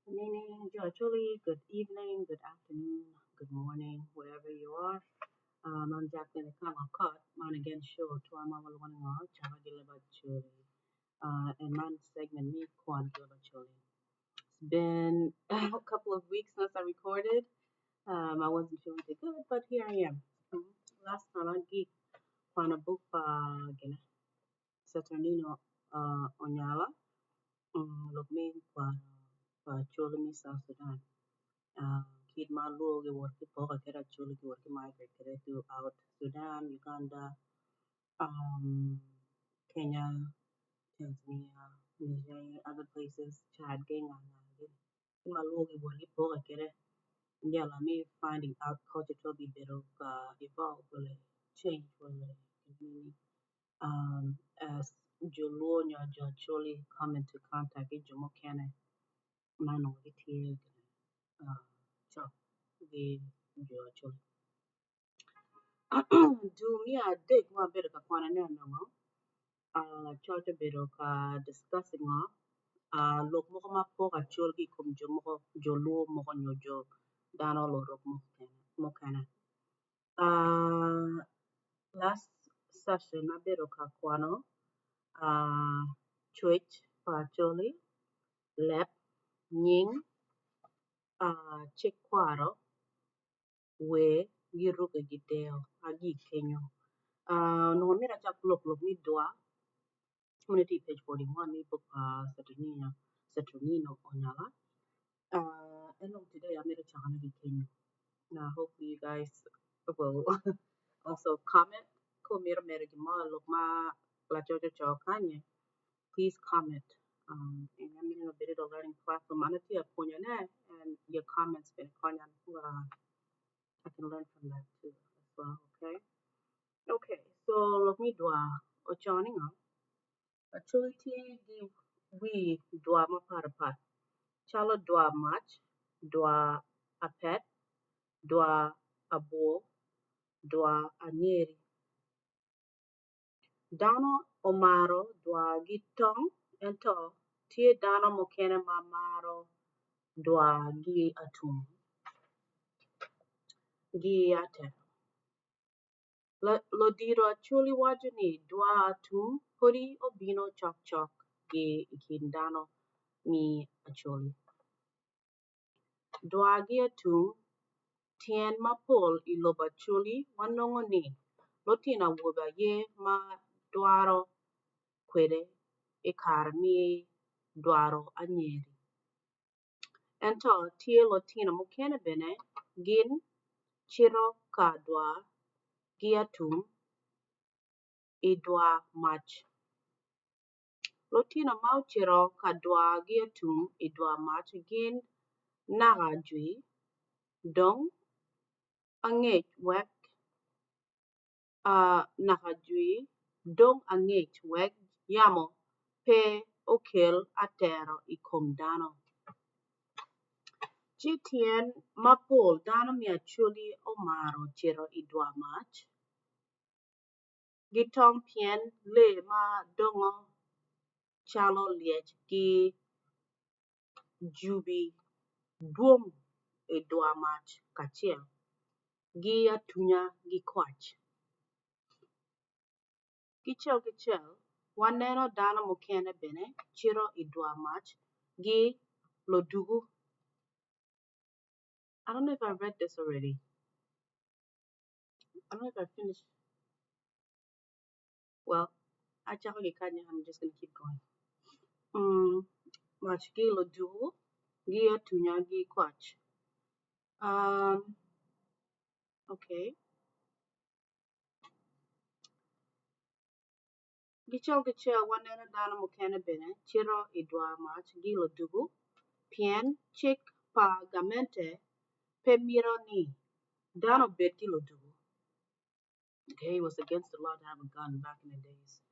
Meaning, actually, good evening, good afternoon, good morning, wherever you are. I'm Jacqueline Akangakot, man again show to Mama Lwananga, Chaka Choli, and man segment me Kwan Choli. It's been a couple of weeks since I recorded. I wasn't feeling too good, but here I am. Last time I geek Kwana book pa Saturnino Onyala, lok me kwa pa Acholi me South Sudan. Kit ma luo gi wot ki poko kede Acholi gi wot ki migrate kede throughout Sudan, Uganda, Kenya, Tanzania, Niger, other places, Chad, Kenya. Kit ma luo gi wot ki poko kede njala me finding out culture to be better evolve or change or as jo Luo nyo jo Acholi come into contact with jo mukene ma onongo gitye cok ki jo Acholi. Dul me adek ma wabedo ka kwanone onongo coc obedo ka discussing lok mogo ma poko Acholi ki i kom jo mogo jo Luo mogo nyo jo dano lurok mukene. Last session abedo ka kwano cwec pa Acholi, leb, nying, cik kwaro, wer gi ruki gi deo agik kenyo. Onongo mito acak lok lok me dwa meno tye i page 41 me book pa Saturnino Onyala. And today amito cakone ki kenyo. Now hopefully you guys will also comment. Ka wumito medo gin mo lok ma lacoc ocoyo kany please comment. And amito bedo a learning platform. An atye ka pwonyone and your comments bene konya I can learn from that too as well, okay? Okay, so lok me dwa ocoyo ni ngo? Acholi tye gi wi dwa mapatpat calo dwa mac, dwa apet, dwa abwo, dwa anyeri. Dano omaro dwa gi tong ento tye dano mukene ma maro dwa gi atum gi atero. Lodiro Acholi waco ni dwa atum pudi obino cokcok ki i kin dano me Acholi. Dwa gi atum tyen mapol i lobo Acholi wanongo ni lutino awobe aye ma dwaro kwede i kare me dwaro anyeri. Ento tye lutino mukene bene gin cito ka dwa gi atum i dwa mac. Lutino ma ocito ka dwa gi atum i dwa mac gin naka jwi dong angec wek yamo pe okel atero i kom dano. Ci tyen mapol dano me Acholi omaro cito i dwa mac gi tong pien lee madongo calo lyec ki jubi dwong i dwa mac kacel gi atunya gi kwac. Kicel kicel waneno dano mukene bene cito i dwa mac gi lodugu. I don't know if I read this already. I don't know if I finished. Well, acako ki kanya, I'm just gonna keep going. Mac gi lodugu gi atunya gi kwac. Okay. Kicel kicel waneno dano mukene bene cito i dwa mac gi lodugu pien cik pa gamente pe mito ni dano obed ki lodugu. Okay, it was against the law to have a gun back in the days.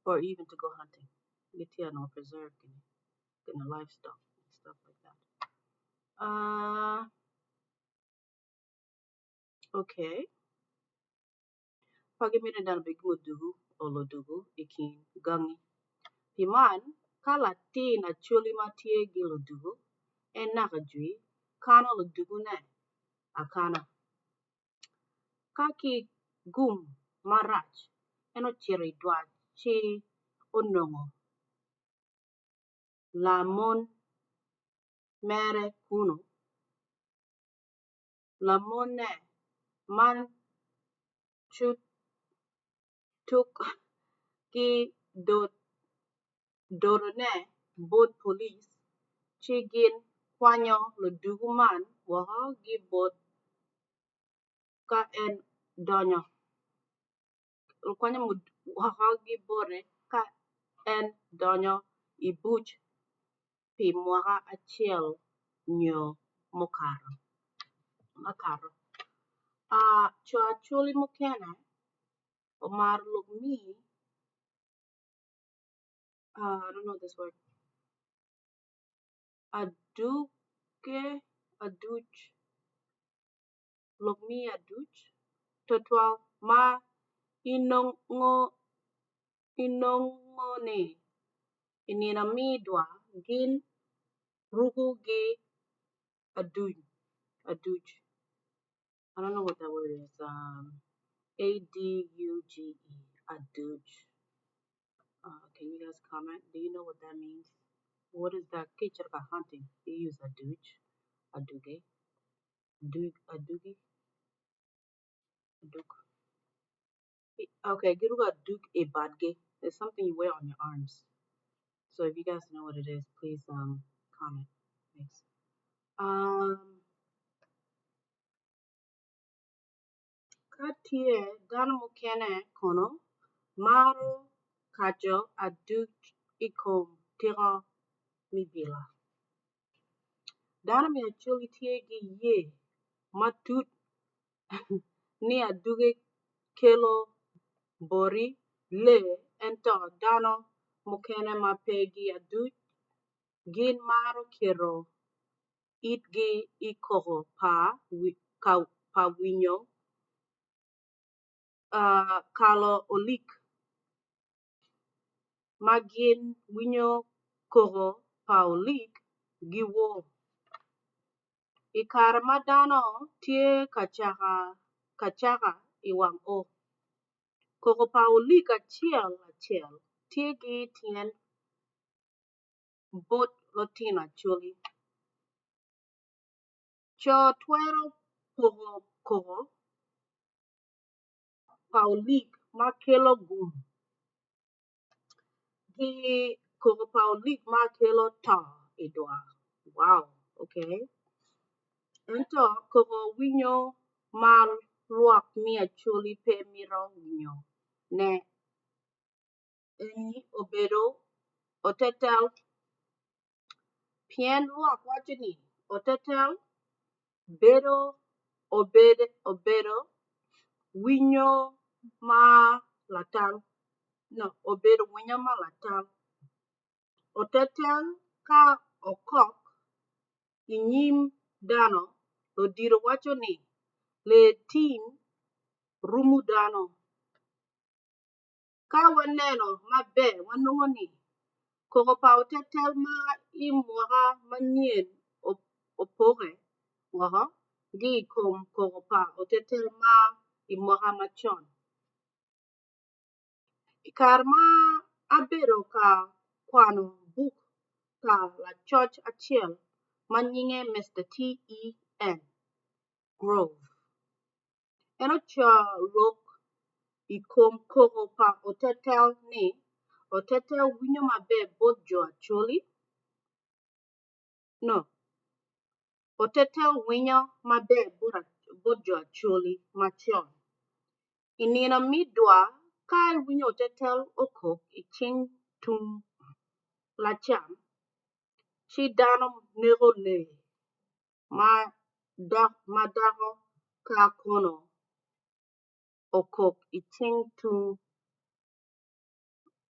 Or even to go hunting. Gitye no preserve in the livestock and stuff like that. Okay. Pa gimito dano obed ki mudugu o lodugu i kin gangi. Pi man, ka latin Acholi ma tye ki luduku, en naka jwi kano ludukune akana. Ka ki gum marac, en ocito i dwa ci onongo lamon mere kunu. Lamone man cut ki dotone bot polic ci gin kwanyo luduku man woko ki bote ka en donyo i buc pi mwaka acel nyo makato. Coo Acholi mukene omaro lok ni I don't know this word aduke aduc lok mi aduc twatwal ma inongo ni i nino me dwa gin ruko ki aduc. I don't know what that word is. A D U G E. Aduc. Can you guys comment? Do you know what that means? What is that? Kichirka hunting. You use aduc, aduge, dug, adugi, aduk. Okay, giruga aduk e badge. It's something you wear on your arms. So if you guys know what it is, please comment. Thanks. Ka tye dano mukene kono maro kaco aduc i kom tiko me bila. Dano me Acholi tye ki yee matut ni aduke kelo boti lee ento dano mukene ma pe ki aduc gin maro keto itgi i koko pa winyo calo olik. Ma gin winyo koko pa olik giwor. I kare ma dano tye ka caka i wang oo, koko pa olik acel acel tye ki tyen bot litino Acholi. Coo twero poko koko pa olik ma kelo gum ki koko pa olik ma kelo to i dwa. Wow, okay. Ento koko winyo ma lwak me Acholi pe mito winyo ne eni obedo otetel pien lwak waco ni otetel obedo winyo ma latal. No, obedo winyo ma latal. Otetel ka okok i nyim dano ludito waco ni lee tim rumo dano. Ka waneno maber wanongo ni koko pa otetel ma i mwaka manyen opoke woko ki i kom koko pa otetel ma i mwaka macon. I kare ma abedo ka kwano buk pa lacoc acel ma nyinge Mr. T. E. N. Grove, en ocoyo lok i kom koko pa otetel ni otetel winyo maber bot jo Acholi. No, otetel winyo maber bot jo Acholi macon. I nino me dwa ka iwinyo otetel okok i cing tung lacam, ci dano neko lee ma dako ka kono okok i cing tung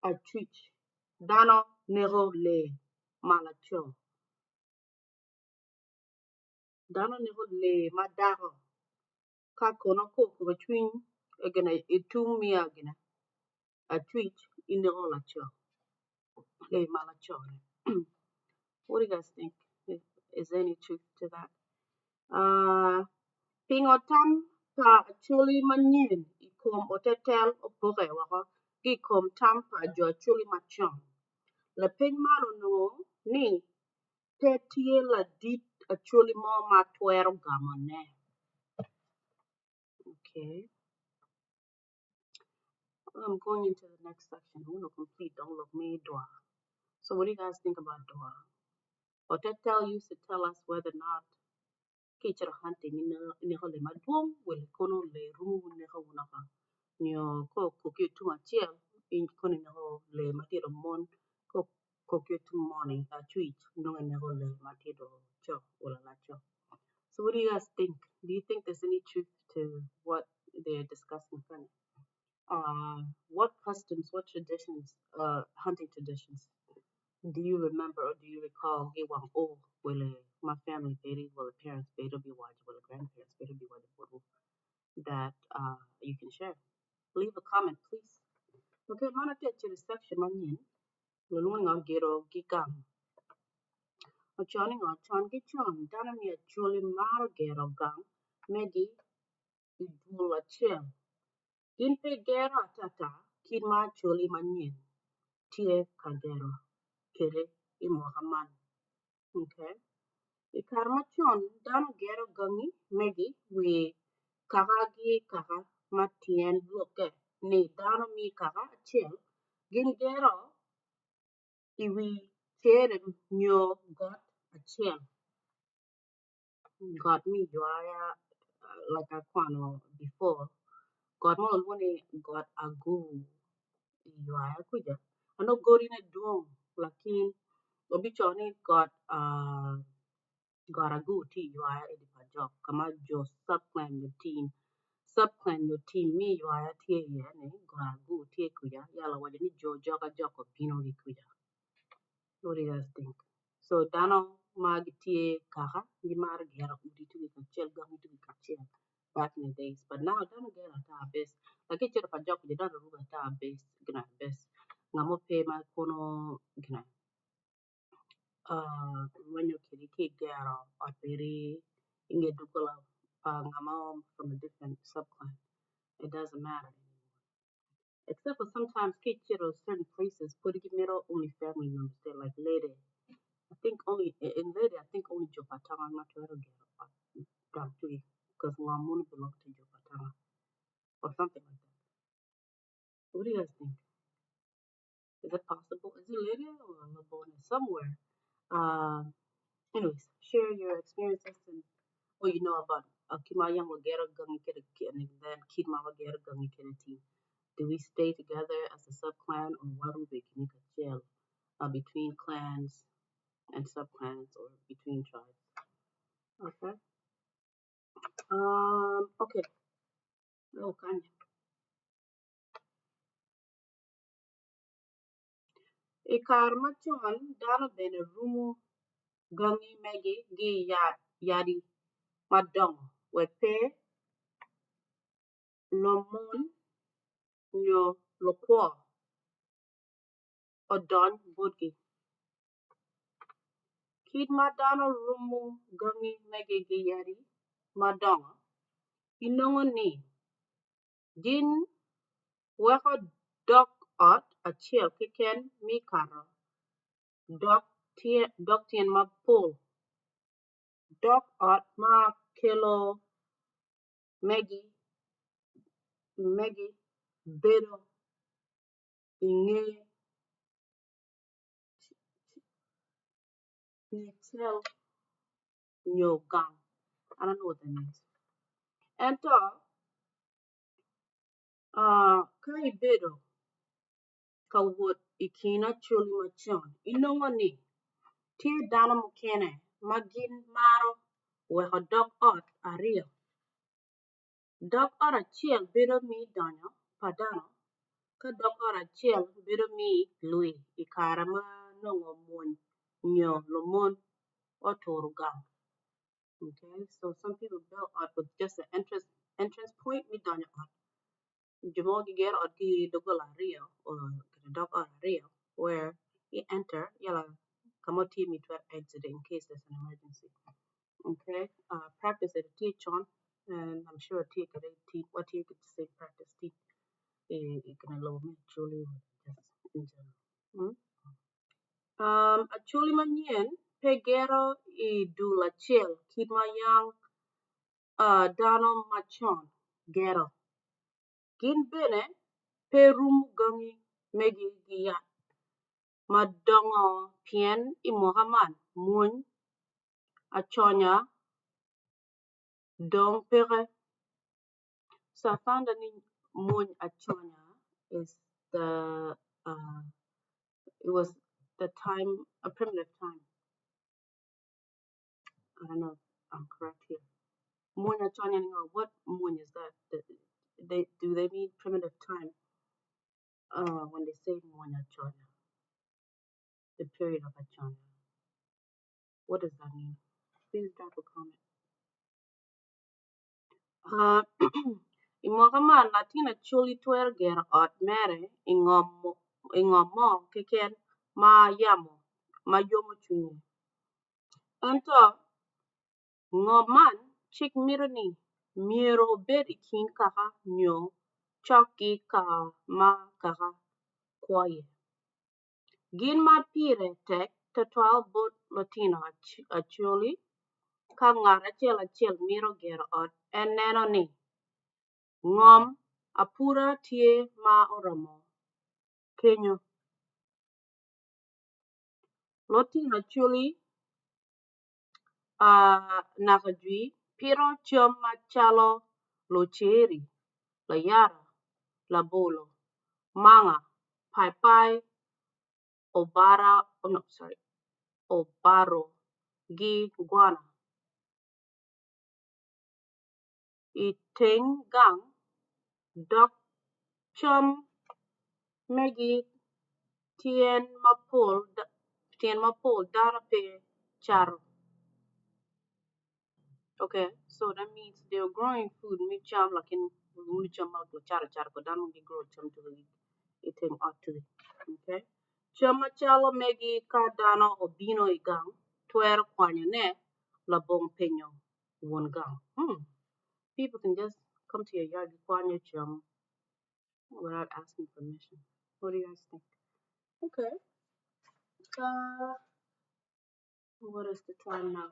acuc dano neko lee ma laco. Dano neko lee ma dako ka kono okok i tung me acuc ineko laco. Lee ma lacone. What do you guys think? Is there any truth to that? Pingo tam pa Acholi manyen i kom otetel opoke woko ki i kom tam pa jo Acholi macon? Lapeny man onongo ni pe tye ladit Acholi mo ma twero gamone. Okay. I'm going into the next section. I'm going to complete Don't Look Me Dwa. So what do you guys think about Dwa? Otetel used to tell us whether or not kicito hunting ineko lee madwong wele kono lee romo neko wunaka nyo ka okoki tung acel in kono ineko lee matito mon ka okoki tung moni acuc nongo ineko lee matito co wala laco. So what do you guys think? Do you think there's any truth to what they're discussing? What customs, what traditions, hunting traditions do you remember or do you recall? Giwang oh, wele my family bedi, wele parents bedo bi waco, wele grandparents bedo bi waco that you can share. Leave a comment, please. Okay, man atye to section manyen lulwongo gero ki gang. Oco ni ngo con ki con dano me Acholi maro gero gang megi i dul acel. Gin pe gero atata kit ma Acholi manyen tye ka gero kede i mwaka man. Okay. I kare macon dano gero gangi megi wi kaka ki kaka ma tyen lokke ni dano mi kaka acel gin gero i wi cere nyo got acel. Got mi ywaya like I kwano before. Got mo lwongo ni got agu ywaya kuca. Ano godi ne dwong lakin obico ni got got agu tye ywaya edi pa jok kama jo subclan nyo team subclan nyo team mi ywaya tye iye ni got agu tye kuca yala waco ni jo jok ajok obino ki kuca. What do you guys think? So dano ma gitye kaka gimaro gero udi tugi kacel gangi tugi kacel back in the days. But now dano gero ata bes. Like icito pa jok kuca dano ruko ata bes gina bes. Ngamo pe ma kono gina rwenyo kedi ki gero ot peri inge dogola pa ngamo from a different subclan. It doesn't matter anymore. Except for sometimes kicito certain places pud gimito only family members there like lady. I think only in lady I think only jo Patanga ma twero gero ot gang tugi because ngom belong to jo Patanga or something like that. What do you guys think? Is it possible? Is it Lady or Labone? Somewhere. Anyways, share your experiences and what you know about Kimayang Wagera Gangi Kere and then Kidma Wagera Gangi Kere team. Do we stay together as a sub clan or Warube Kinika Chel between clans and sub clans or between tribes? Okay. Okay. Okay. I kare macon dano bene rumo gangi megi ki yadi madongo wek pe lumony nyo lukwo odony botgi. Kit ma dano rumo gangi megi ki yadi madongo, inongo ni gin weko dog ot acel keken me kato dok tyen mapol. Dog ot ma kelo megi bedo i nge cel nyo gang. I don't know what that means. Ento ka ibedo ka wot i kin Acholi macon inongo ni tye dano mukene ma gin maro weko dog ot aryo. Dog ot acel bedo me donyo pa dano ka dog ot acel bedo me lwi i kare ma nongo mony nyo lumony oturo gang. Okay, so some people build ot with just an entrance point me donyo ot. Jo mogo gigero ot ki dogola aryo or dog ot aryo where I enter yala ka mo tye ma itwero exit in case there's an emergency. Okay, practice eni tye con and I'm sure tye kede watye ki the same practice tin i kine lobo me Acholi in general. Acholi manyen pe gero i dul acel kit ma yang dano macon gero. Gin bene pe rumo gangi megi ki yat madongo pien i mwaka man mwony aconya dong peke. So I found out ni mwony aconya is the it was the time, a primitive time. I don't know if I'm correct here. Mwony aconya, what mwony is that? Do they mean primitive time when they say mwony aconya? The period of aconya. What does that mean? Please drop a comment. I mwaka man latin Acholi twero gero ot mere i ngom mo keken ma yomo cwinye. Ento, ngom man cik mito ni myero obed i kin kaka nyo cok ki ka ma kaka kwo iye. Gin ma pire tek tutwal bot lutino Acholi ka ngat acel acel mito gero ot en neno ni ngom apura tye ma oromo kenyo. Lutino Acholi naka jwi pito cam macalo lucere, layara, labolo, manga, paipai, obaro ki gwana. I teng gang dok cam megi tyen mapol dano pe cato. Okay, so that means they were growing food me cam lakin cam ma cato cato ko dano gi grow cam i teng ot tugi. Okay. Cam macalo megi ka dano obino i gang twero kwanyo ne labong penyo won gang. People can just come to your yard kwanyo cam without asking permission. What do you guys think? Okay. What is the time now?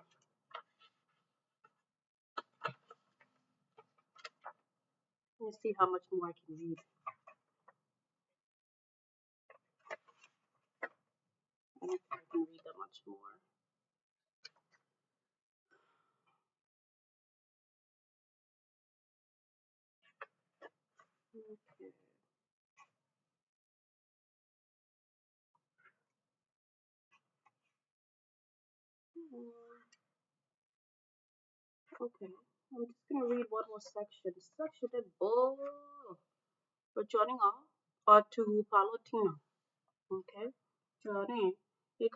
Let me see how much more I can read. I don't think I can read that much more. Okay. Okay. I'm just going to read one more section. Section is bull. We're joining off or to Palutino. Okay. Johnny. I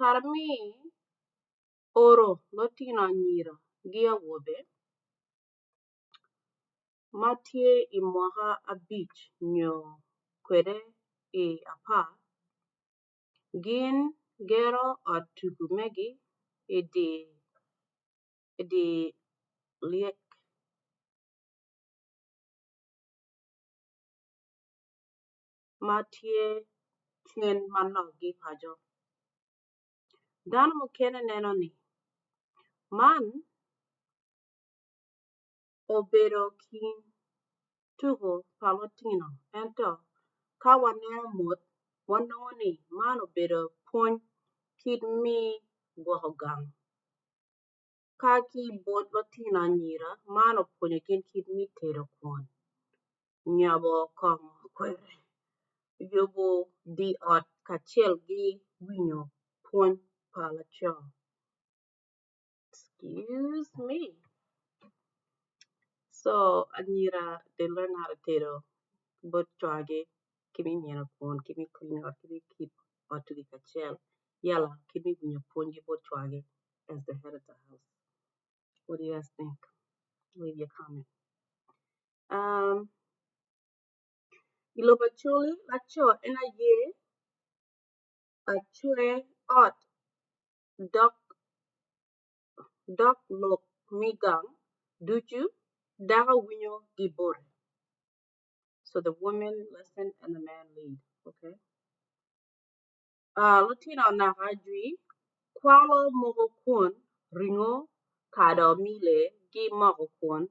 oro lutino anyira gi awobe ma tye i mwaka abic nyo kwede i apar gin gero ot tuko megi i dye lyec. Ma tye cen manok ki paco. Dano mukene neno ni man obedo kin tuko pa lutino ento ka waneno mot wanongo ni man obedo pwony kit me gwoko gang. Ka ki bot lutino anyira man opwonyo gin kit me tedo kwon, nyabo kongo kweri, yubo dye ot kacel ki winyo pwony pa laco. Excuse me. So anyira they learn how to tedo bot cwagi kit me myeno kwon kit me clean ot kit me keep ot tugi kacel yala kit me winyo pwony bot cwagi as the head of the house. What do you guys think? Leave your comment. I lobo Acholi laco en aye Acwe ot dok lok më gang ducu dako winyo kï bote. So the women listen and the man lead. Okay. Lutino naka jwï kwalo moko kwon, ringo, kado mile kï moko kwon,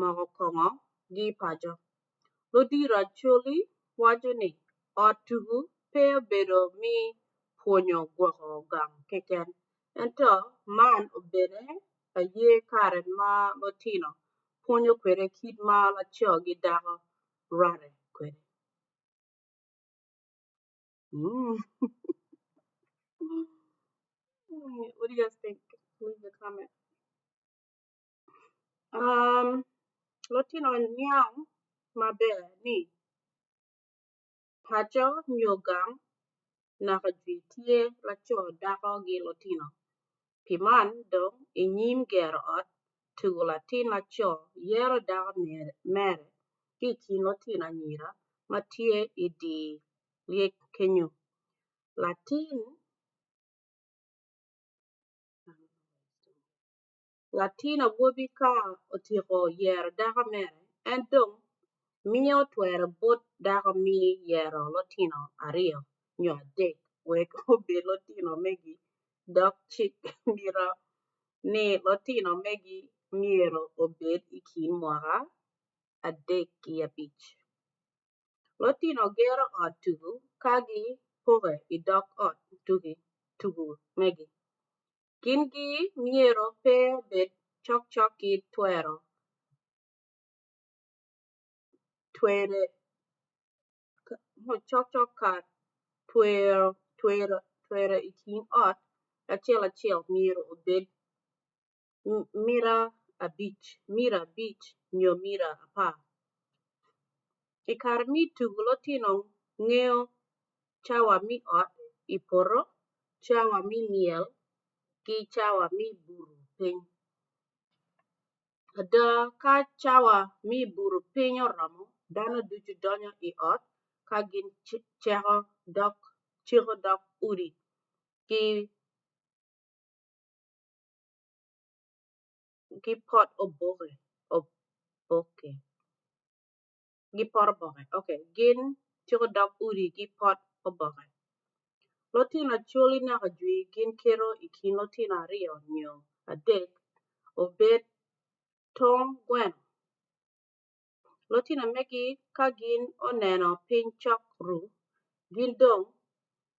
moko köngö kï pacö. Ludito Acoli waco nï ot tuko pe obedo më pwonyo gwökö gang këkën, ëntö man bene aye karë ma ëthïnö pwonyo ködë kit ma lacö kï dhakö rwate ködë. What do you guys think? Leave a comment. Lutino nïang na bër nï pacö onyo gang naka jwï tye lacö dhakö kï ëthïnö pï man dong ï nyim gërö öt tuko lathïn lacö yërö dhakö mërë kï ï kin ëthïnö anyira na tye ï dye lyec kenyo. Lathïn awobi ka otyeko yërö dhakö mërë ën dong mïö twërö both dhakö më yërö ëthïnö arïö onyo adek wëk obed ëthïnö mëgï dök cïk mïtö nï ëthïnö mëgï myero obed ï kin mwaka adek kï abic. Ëthïnö gërö öt tuko ka gï poke ï dog öt tuko mëgï. Kin-gï myero pe obed cöcök kï twere ï kin öt acëlacël myero obed mita abic onyo mita apar. Ï karë më tuko ëthïnö ngeo cawa më ot ï poto, cawa më myël kï cawa më buto pïny. Ada ka cawa më buto pïny örömö dhanö ducu dönyö ï öt ka gïn cëkö dhö udi kï pot oboke gïn cëkö dhö udi kï pot öbökë. Ëthïnö Acoli naka jwï gïn ketho ï kin ëthïnö arïö onyo adek obed thon gwënö. Ëthïnö mëgï ka gïn önënö pïny cök ru gïn dong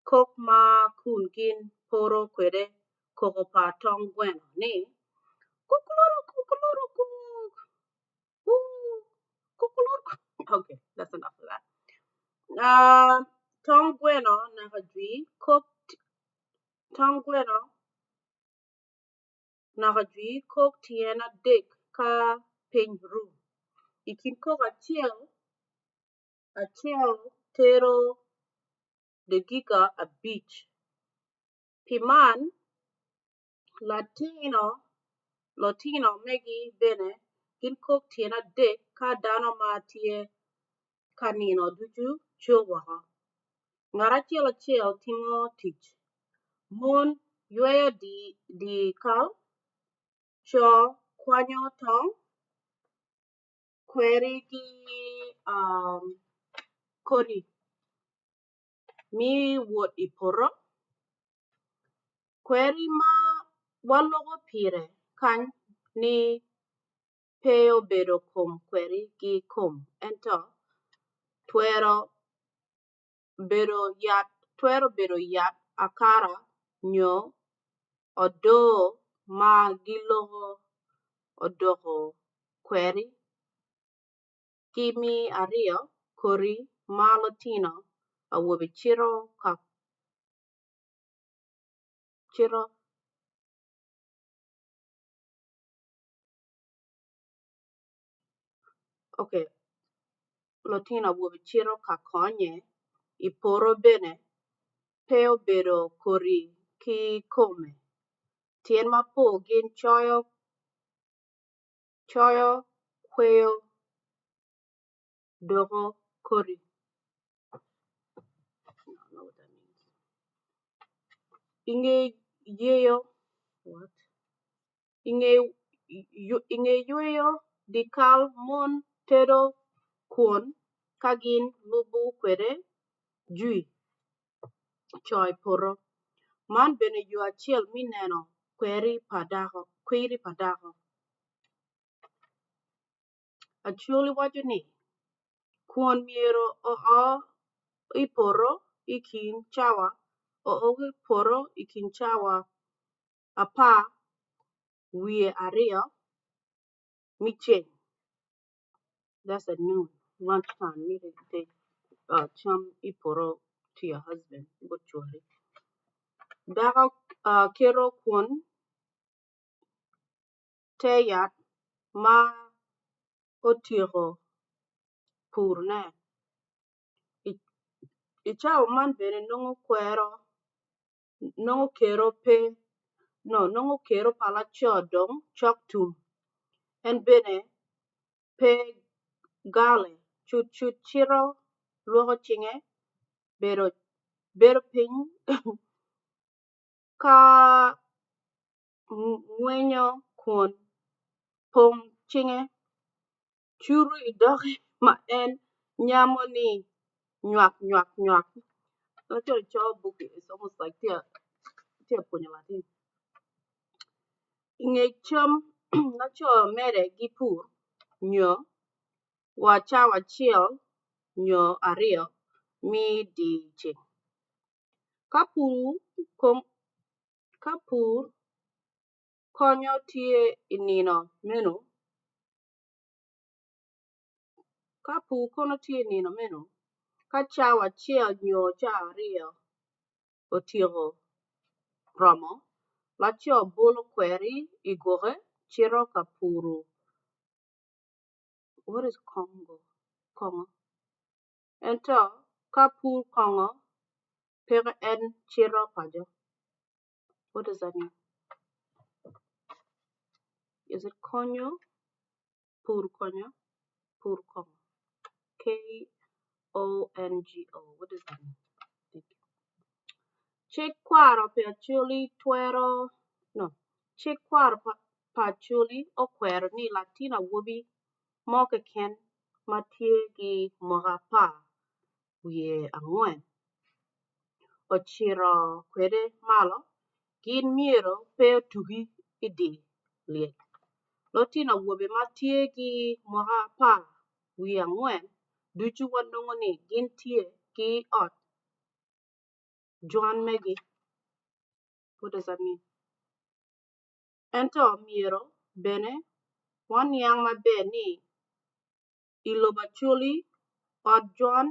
kok ma kun gïn poro ködë koko pa thon gwënö nï kukuruku kukuruku. Okay, that's enough of that. Thon gwënö naka jwï kok tyën adek ka pïny ru. Ï kin koko acël acël tero dakika abic. Pï man lëthïnö mëgï bene gïn kok tyën adek ka dhanö na tye ka nïnö ducu coo wökö. Ngat acëlacël tïmö tic, mon ywëö dyekal, cö kwanyö thöng, kwëri kï kodi më woth ï poto. Kwëri na waloko pïrë kany ni pe obedo kom kwëri kï kom ëntö twërö bedo yath akara onyo odoo ma gïloko odoko kwëri. Kï më arïö kori ma ëthïnö awobe cïtö ka könyë ï poto bene pe obedo kori kï kome. Tyen na pol gïn cöyö kweo doko kori. I nge what? I nge yweyo dye kal mon tedo kwon ka gin lubo kwede jwii coo ï poto. Man obedo yoo acël më nënö kweri pa dhakö. Acholi waco nï kwon myero öö ï poto ï kin cawa 12 më ceng that's at noon lunch time mïtö ited cam ï poto to your husband both cwari. Dhakö ketho kwon thë yath ma otyeko purone. Ï cawa man mene nwongo kwërö nwongo kero ope no nwongo kero pa lacö dong cök tum ën mene pe galë cucut cïdhö lwökö cïngë bedo pïny ka ngwenyö kwon pong cïngë curo ï dhökë ma ën nyamö nï nywak nywak nywak. Actually cöö buk it's almost like tye ka pwonyo lathïn. I nge cem na cö mëdë kï pur nyo wa cawa acël nyo arïö më dyeceng. Ka pur kono tye ï nïnö meno ka pur kono tye ï nïnö meno ka cawa acël nyo caa arïö otyeko römö lacö bolo kwëri ï gwoke cïdhö ka puro what is köngö köngö ëntö ka pur köngö peke ën cïdhö pacö. What does that mean? Is it konyo pur konyo pur köngö K O N G O what does that mean? Thank you. Cïk kwarö pï Acholi twërö no cïk kwarö pa Acholi ökwërö nï lathïn awobi mörö këkën na tye kï mwaka 14 öcïdhö ködë malö gïn myero pe otuki ï dye lyëk. Ëthïnö awobe na tye kï mwaka 14 ducu wanwongo nï gïn tye kï öt jwan mëgï. What does that mean? Ëntö myero mene waniang na bër nï ï lobo Acholi öd jwan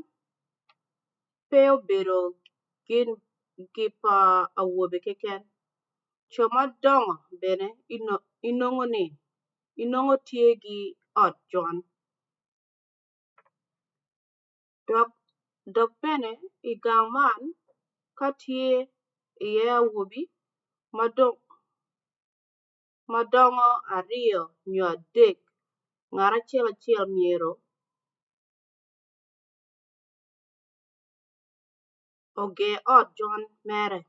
pe obedo gin pa awobe këkën cö na döngö mene inwongo nï inwongo tye kï öd jwan. Dök mene ï gang man ka tye ïë awobi na döngö arïö nyo adek ngat acëlacël myero ögër öd jwan mërë.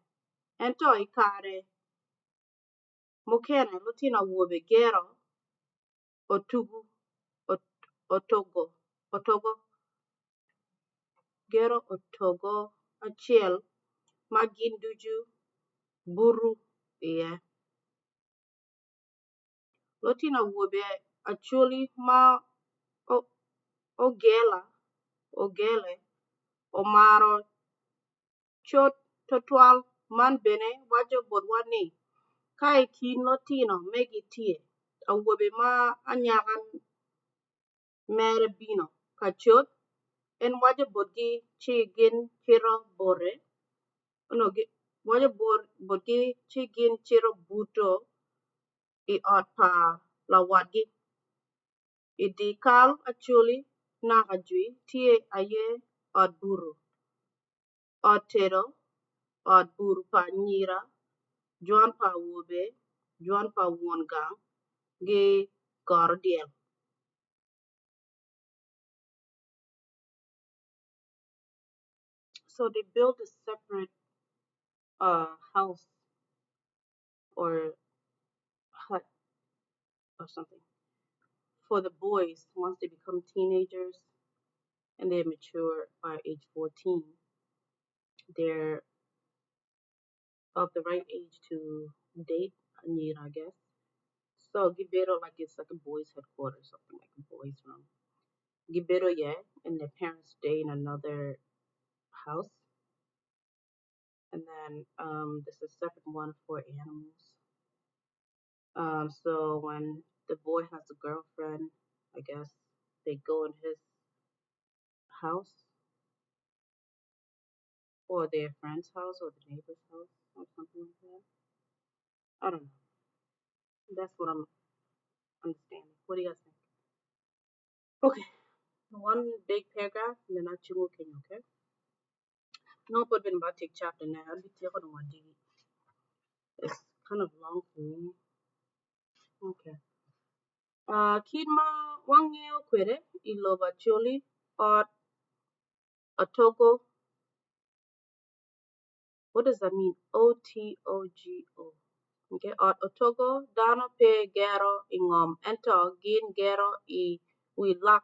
Ëntö ï karë nökënë ëthïnö awobe gërö otogo acël na gïn ducu buto ïë. Ëthïnö awobe Acholi ma ogele ömarö cot twatwal man mene waco bothwa nï ka ï kin ëthïnö mëgï tye awobe na anyaka mërë bino ka cot ën wacö bothgï cï gïn cïdhö bothe waco bothgï cï gïn cïdhö buto ï öt pa lawatgï. Ï dye kal Acholi naka jwï tye ïë öd buto, öd tedo, öd buto pa anyira, jwan pa awobe, jwan pa won gang kï görü dyël. So they built a separate house or hut or something for the boys once they become teenagers and they mature by age 14. They're of the right age to date, I guess. So Gibedo, like it's like a boys' headquarters, something like a boys' room. Gibedo, yeah, and their parents stay in another house. And then there's a separate one for animals. So when the boy has a girlfriend, I guess they go in his house or their friend's house or the neighbor's house or something like that. I don't know. That's what I'm understanding. What do you guys think? Okay, one big paragraph and then I okay, okay? No put been about take chapter now. I'll be taking one day. It's kind of long for me. Okay. Kid ma wangeo kwede ilobo acholi ot otogo. What does that mean? O T O G O. Okay. Ot otogo dano pe gero i ngom ento gin gero i wi lak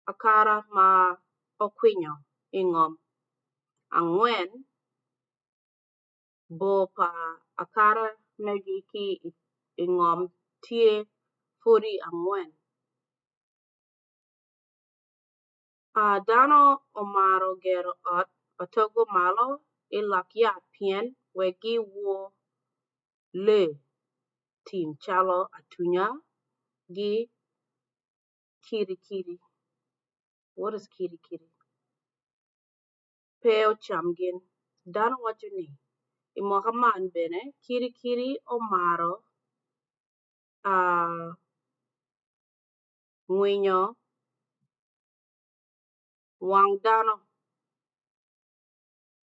akara ma okwinyo i ngom angwen bor pa akara megi ki i ngom tye futi angwen. Dano omaro gero ot otogo malo i lak yat pien wek giwor lee tim calo atunya ki kirikiri. What is kirikiri? Pe ocam gin. Dano waco ni i mwaka man bene kirikiri omaro ngwinyo wang dano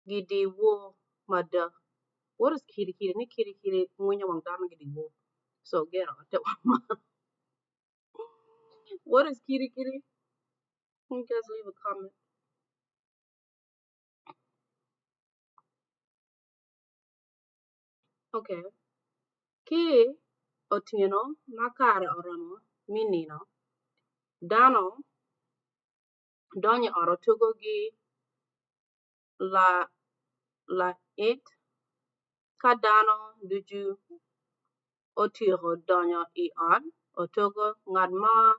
gidiwor mada. What is kirikiri? Ni kirikiri ngwinyo wang dano gidiwor. So gero ote What is kirikiri? You guys leave a comment. Okay. Ki otyeno ma kare oromo me nino, dano donyo i ot otogo ki lait. Ka dano ducu otyeko donyo i ot otogo, ngat ma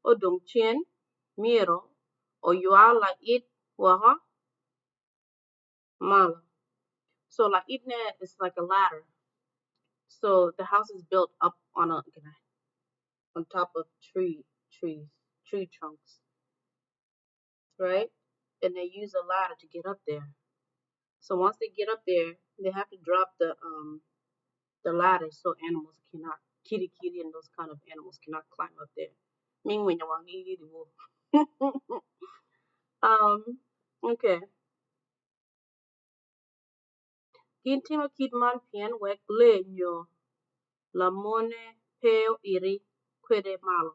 odong cen myero oywa lait woko malo. So lait ne is like a ladder. So the house is built up on a on top of tree trunks, right? And they use a ladder to get up there. So once they get up there, they have to drop the ladder so animals cannot kitty kitty and those kind of animals cannot climb up there. Okay. Gin timo kit man pien wek lee nyo lamone pe oiti kwede malo.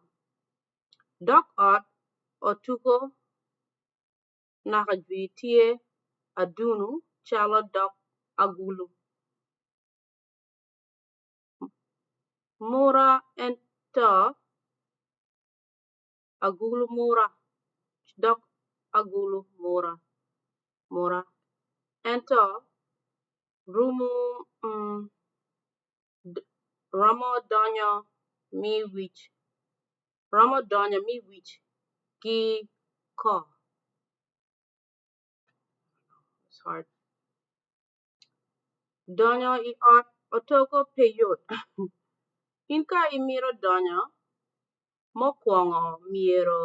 Dok ot otogo naka jwi tye adunu calo dog agulu mura ento agulu mura dog agulu mura ento romo donyo mi wic ki kor. It's hard. Donyo i ot otogo pe yot. In ka imito donyo mokwongo myero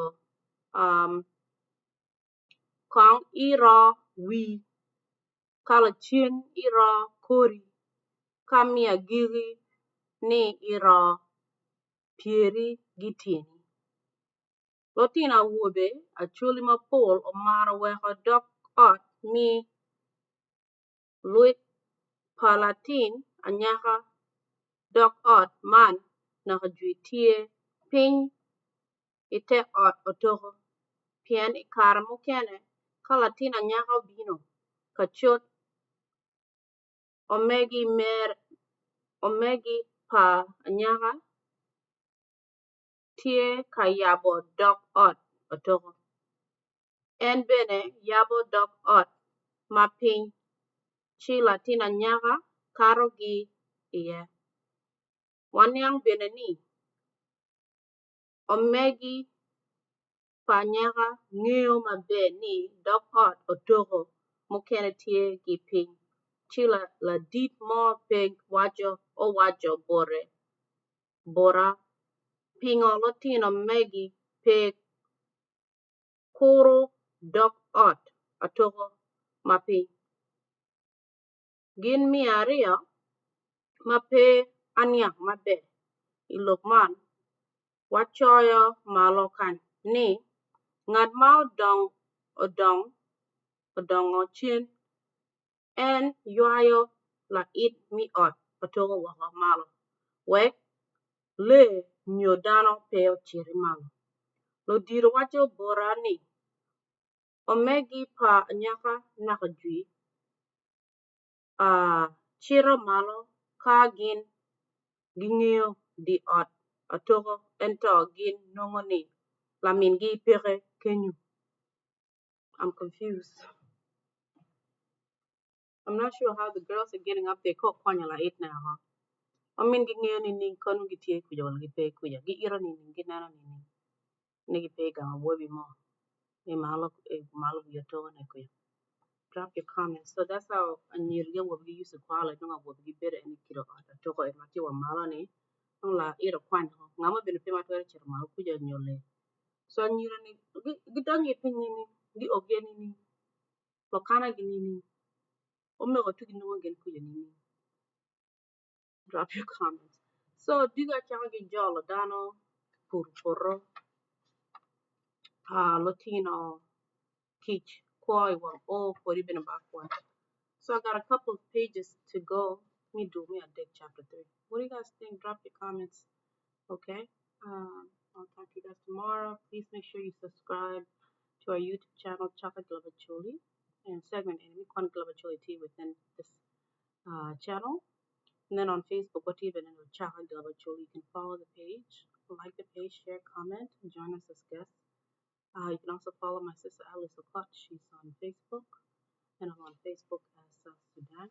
kong iro wii ka lacen iro kori ka me agikki ni iro pyeri ki tyeni. Lutino awobe Acholi mapol omaro weko dog ot me lwit pa latin anyaka dok ot man naka jwi tye piny i te ot otogo. Pien i kare mukene ka latin anyaka obino ka cot Omegi mere omegi pa anyaka tye ka yabo dog ot otoko. En bene yabo dog ot ma piny ci latin anyaka kato ki iye. Waniang bene ni omegi pa anyaka ngeyo maber ni dog ot otoko mukene tye ki piny ci ladit mo pe waco owaco bote bota pingo lutino megi pe kuro dog ot otoko ma piny. Gin me aryo ma pe aniang maber i lok man wacoyo malo kany ni ngat ma odongo cen en ywayo lait me ot otoko woko malo wek lee nyo dano pe ocit malo. Ludito waco bota ni omegi pa anyaka naka jwi cito malo ka gin gingiyo dye ot otoko ento gin nongo ni lamingi peke kenyo. I'm confused. I'm not sure how the girls are getting up there ko konyo lait ne omin gingeyo ni kono gitye kuca wala gipe kuca giito nining gineno nining ni gipe gamo awobi mo i malo malo wi otoko ne kuca. Drop your comments. So that's how anyira gi awobe gi used to call it. Nongo awobe gibedo en i kilo ot otoko en ma tye wa malo ni nongo lait okwanyo ngamo bene pe ma twero cito malo kuca nyo lee. So anyira ni gidonyo i piny nining gi oge nining lokana gi nining omego tu ginongo gin kuca nining. Drop your comments. So dugo acako gi jolo dano puro poto lutino kic kwo i wang oo kodi bene ba kwan. So I got a couple of pages to go. Let me do me a deck chapter 3. What do you guys think? Drop your comments. Okay. I'll talk to you guys tomorrow. Please make sure you subscribe to our YouTube channel, Chaka Glove Acholi, and segment Enemy Kwan Glove Acholi T within this channel. And then on Facebook, what even in Chaka Glove Acholi, you can follow the page, like the page, share, comment, and join us as guests. You can also follow my sister Alice Okot. She's on Facebook, and I'm on Facebook as South Sudan.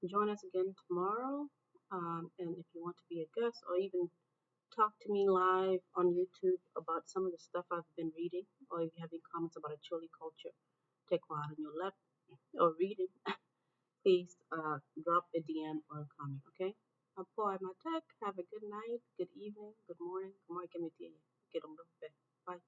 Join us again tomorrow. And if you want to be a guest or even talk to me live on YouTube about some of the stuff I've been reading, or if you have any comments about Acholi culture, take one on your left or reading, please drop a DM or a comment, okay? Apoy Matek, have a good night, good evening, good morning. Bye.